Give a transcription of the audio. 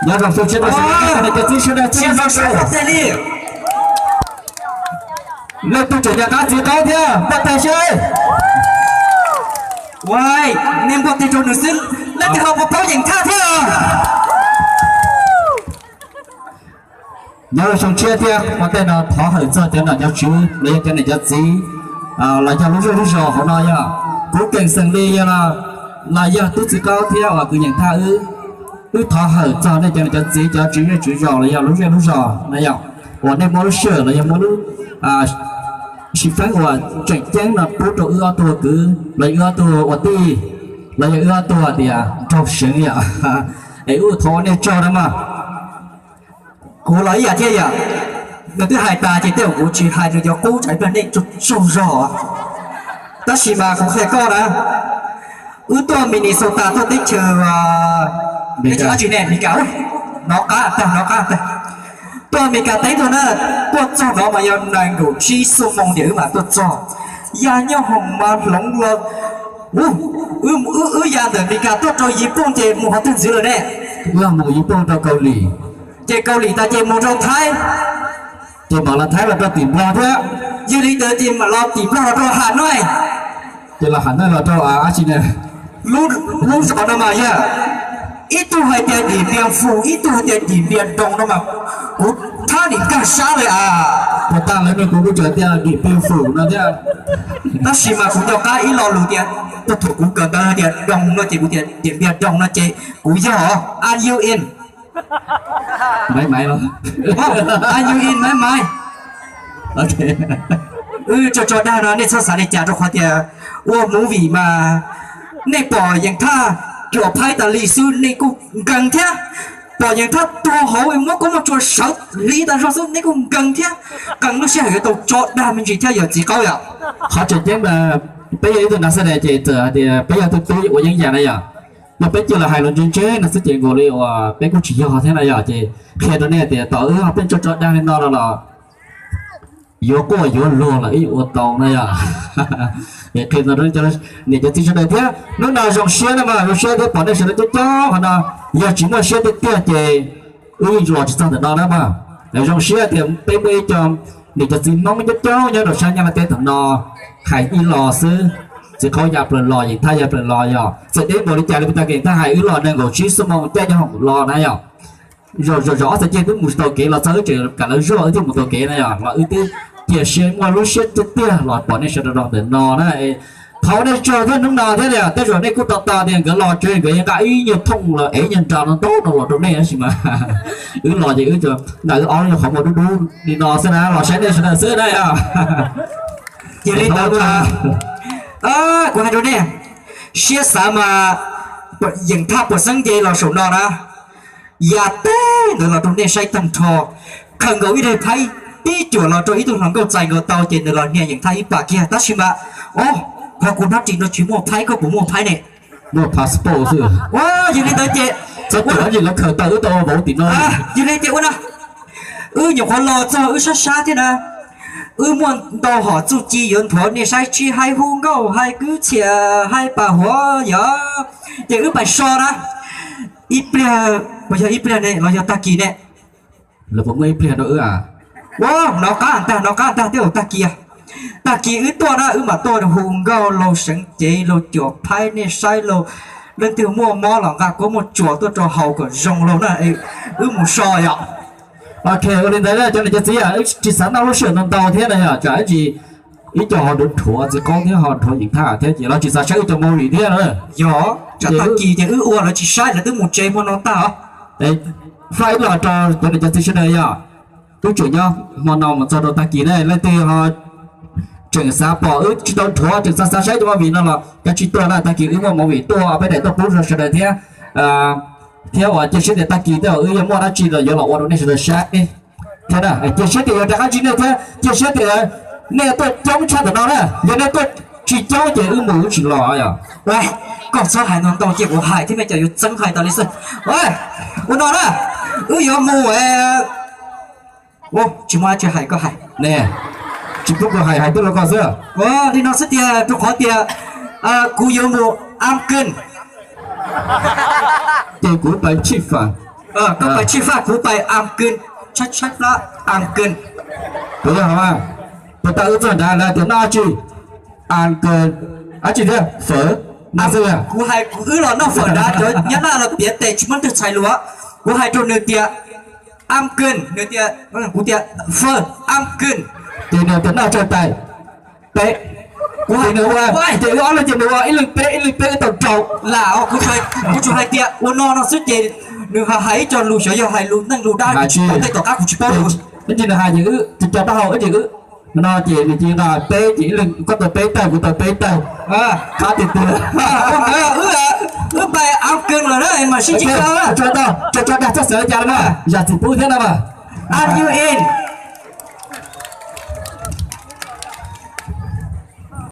Nyob zoo xyoo tshiab rau sawv daws, cov txiv sawv daws txhij zoo sawv daws li. Leej twg tseem nco qab txiv qaub thiab npaj tag saib. Ua, nej npaj tag rau nws xwb, leej twg ho puas paub Yeem Thaj thiab? Nyob zoo xyoo tshiab thiab ua ntej no thov hawm txog cov nom cov tswv los yog cov niam cov txiv los yog lub zej lub zos hauv no yog kuv Keem xeem Lis yog los yog tub txiv qaub thiab uas kwv Yeem Thaj wb, wb thov hawm txog nej cov niam cov txiv cov tswv zej tswv zos los yog lub zej lub zos no yog uas nej muab lub sij hawm los yog muab lub xim feeb uas tseem ceeb no pub rau wb ob tug kwv los yog wb ob tug ua tij los yog wb ob tug tias nraug seev yom. Es wb thov ua nej tsaug na mog. Kuv los ib yam thiab yom, nws twb hais tas ces tej zaum kuv tsis hais nws cov qub tsam ib pliag nej tsaug zog. Tab sis mas kuv qhia koj na, wb tuaj Minnesota tuaj teb chaws, teb chaws dab tsi ne, Amelikas, hnov qab tag, hnov qab tag. Tuaj Amelikas teb tuaj na, tuaj txog no mas yog nees nkaum tsib xuab moos tias wb mam tuaj txog. Yaj nyob hoom mas hloov los, wb ya ntawm Amelikas tuaj rau Yiv Pooj ces mus qhov twg ntxiv lawm ne? Wb mus Yiv Pooj rau Kaus Lim. Ces Kaus Lim tas ces mus rau Thaib. Ces mam los Thaib los rau tim Nplog thiab. Yog li ntawd ces mam los tim Nplog los rau Hà Nội. Ces los Hà Nội los rau dab tsi ne? Lub zos no mas yog ib tug hais tias Điện Biên Phủ, ib tug hais tias Điện Biên Đông no mas kuv thab nim nkag sab li as. Puas tas lawv nug kuv, kuv tsuas tias Điện Biên Phủ no thiab. Tab sis mas kuv nco qab ib lo lus tias, thaum kuv kawm ntawv hais tias Đông no ces kuv tias Điện Biên Đông no ces kuv yog. Are you in? Maiv maiv los? Are you in maiv maiv? Wb tso tso dag no nej txhob xav li cas rau qhov tias ua movie mas nej pom Yeem Thaj cuam phaib tas li xwb nej kuj nkees thiab, pom Yeem Thaj tuag hauv muab koob muab tsua sawv hliv tas zog xwb nej kuj nkees thiab, nkees lub sij hawm yuav tau tso dag me ntsis thiab yawm txiv qaub yom. Qhov tseem ceeb mas peb yog ib tug nas xab das ces txawm hais tias peb yog tus tub ua yeeb yam na yom, yog peb cia los hais los ntse ntse no xwb ces nkaus li uas peb kuj tsis yog thiab na yom. Ces qhia rau nej tias tom wb ho pheej tso tso dag li no los los yuav quaj yuav luag los ib yam ua tau na yom. Qhia rau niam cov txiv sawv daws thiab hnub no zoo siab na mas zoo siab thiab pom nej sawv daws coob coob qhov no. Yog tsis muaj siab tiag tiag ces wb yeej los tsis txog ntawm no na mas. Zoo siab tias peb muaj ib co niam cov txiv Hmoob coob coob nyob rau sab Nyab Laj teb tom no hais ib los xwb. Txiv qaub ya plaws los, Yeem Thaj ya plaws los yog txawm deb npaum li cas li puas tag kev Thaj hais wb los nees nkaum tsib xuab moos caij nyob hoom los na yom. Zom zaws ob txhais ceg twb mus tsis tau kev los txog wb tseem kam lawv zoj wb thiaj mus tau kev na yom, los wb twb cia siab muaj lub siab tiag tiag los pom nej sawv daws rau ntawm no na. Thov nej tsaug thiab hnub no thiab tias tej zaum nej kuj tos tos tias nkawd los tsev nkawd yuav nqa ib nyuag thooj los ev nyuag nra no ntau no los rau nej tab sis mas wb los ces wb tsuas nqa wb ob nyuag qhov muag dub dub li no xwb na los saib nej sawv daws xwb na yom. Cia li ntawd mas kuv hais rau nej, siab xav mas Yeem Thaj puas xeeb nce los saum no na, ya teb ntawd los rau nej saib tag nrho, khaws nkaus ib daim phaib tib cuam los rau ib tug hluas nkauj txais nkaus tau ces nws los hnia Yeem Thaj ib pas kiag tab sis mas, o, qhov kuv hnab ris no tsis muaj phaib, koj puas muaj phaib ne? Muaj passport xwb. Yog li ntawd ces, txhob cuam dab tsi lawv khaws tau wb tau vauv tim no. Yog li ces ua no, wb nyuam qhuav los txog wb sab sab thiab na, wb muaj ntau hom txuj ci yuav nthuav nej saib tsis hais hu nkauj hais kwv txhiaj hais pam huam yom, ces wb pais so na, ib pliag, puas yog ib pliag ne los yog tag kis ne? Lawv puas muaj ib pliag rau wb a? Ua, hnov qab ntag, hnov qab ntag, tej zaum tag kis, tag kis wb tuaj na wb mam tuaj hu nkauj lauj, seev cev lauj, cuam phaib nej saib lauj, leej twg muaj mob los nqa kuab muaj tsuas tuaj rau haus kom zoo lauj na, wb mus so yom. Ok, ua li ntawd cov niam cov txiv, wb tsis xav noj lub sij hawm ntau ntau thiab na yom, tsam ib tsis, ib co ho dhuav txiv qaub thiab ho dhuav Yeem Thaj thiab ces los tsis xav saib wb cov movie thiab na. Yog, tsam tag kis ces wb ua lawv tsis saib lawv twb mus tsev hmo no tag os. Faj ib los rau cov niam cov txiv sawv daws yom, wb tseem nyob hmo no mus txog rau tag kis na, leej twg ho tseem xav pom wb tsis tau dhuav tseem xav xav saib cov movie no los kav tsij tuaj na, tag kis wb muaj movie tuaj peb daim tuaj pub rau sawv daws thiab, thiab uas cia siab tias tag kis tej zaum wb yuav muaj dab tsi los yuav los ua rau nej sawv daws saib thiab na, cia siab tias yuav rov qab ntsib nej thiab cia siab tias nej tuaj coob tshaj ntawm no na, yog nej tuaj tsis coob ces wb mus wb tsis los yom. Koj txhob hais no ntau ces kuv hais thiab nej cov yuav txeeb hais tas li xwb. Ua no na, wb yuav mus, tsis muaj dab tsi hais koj hais ne, tsis pub kuv hais hais twb los koj xwb. Li no xwb tiag rau qhov tias kuv yuav mus am kej, ces kuv pais tshij fam. Koj pais tshij faj, kuv pais ăn cơm, tshaib tshaib plab ăn cơm. Puas yog? Puas tau wb txog nrad lawv tias noj dab tsi? Ăn cơm, dab tsi thiab? Phở. Kuv hais kuv wb los noj phở nrad, cov nyab laj los piav tes tsis muaj leej twg txhais lus. Kuv hais rau nws tias ăn cơm, nws tias, kuv tias phở ăn cơm, ces nws tias noj tsau tais peb. Kuv hais nws ua, ces wb ob leeg ces nws ua ib leeg peb ib leeg peb wb tau rau. Lam, kuv tsuas hais tias ua no no xwb ces nws ho hais ib co lus xyov yog hais lus neej lus dab tsis tau tej tom qab kuv tsis paub. Ib ntsis nws hais ces wb tsis co taub hau ib ntsis wb no ces nws cia nqa peb ces ib leeg koj tau peb tawg kuv tau peb tawg. Qab tiag tiag. Wb pais ăn cơm lawm na, mas sib ntsib. Tso tso dag txoj xeem li cas los mas zam txim pub thiab no mas. Ăn you in.